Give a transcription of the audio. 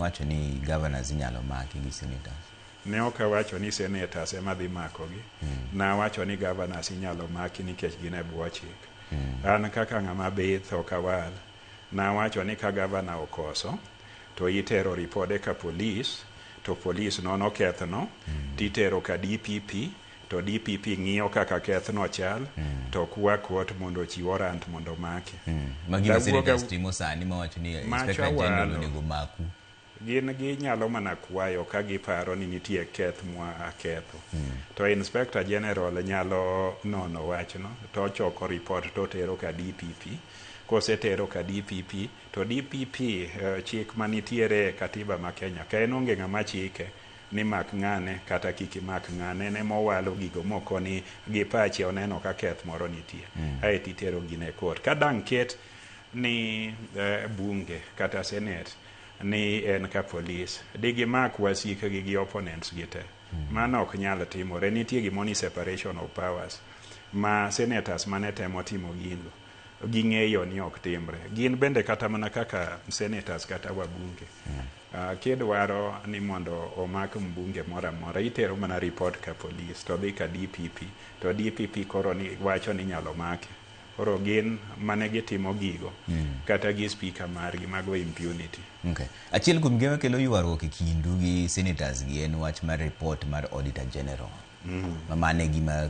Wacho ni governors inyalo maki gi senators. Ne ok awacho ni senators ema dhi makogi. Nawacho ni governors inyalo maki nikech gin e bwo chik. An kaka ng'ama bith ok awal. Nawacho ni ka governor okoso to itero ripode ka police to police nono kethno titero ka DPP to DPP ng'iyo kaka kethno chal to kwa court mondo ochiw warrant mondo omake. Ma gima Dawuoga- senators timo sani mawacho ni Macha Inspector General walo. onego maku. Gin ginyalo mana kwayo ka giparo ni nitie keth mwa ketho. To Inspector General nyalo nono wachno to ochoko report to otero ka DPP. Kosetero ka DPP to DPP chik manitiere e katiba ma Kenya ka en onge ng'ama chike ni mak ng'ane kata kik imak ng'ane en ema owalo gigo mokoni gi pache oneno ka keth moro nitie. Aeto itero gino e court. Ka dang' ket ni bunge kata senate ni en ka police digimak wasikgi gi opponents gi te. Mano ok nyal timore. Nitie gimoro ni separation of powers ma senators mane temo timo gigo ging'eyo ni ok timre. Gin bende kata mana kaka senators kata wabunge kidwaro ni mondo omak mbunge moro amora itero mana report ka police to dhi ka DPP to DPP koro ni wacho ni inyalo make. Koro gin mane gitimo gigo kata gi speaker margi mago impunity. Okay. Achiel kuom gima kelo ywaruok e kindu gi senators gi en wach mar report mar Auditor General. Ma mano e gima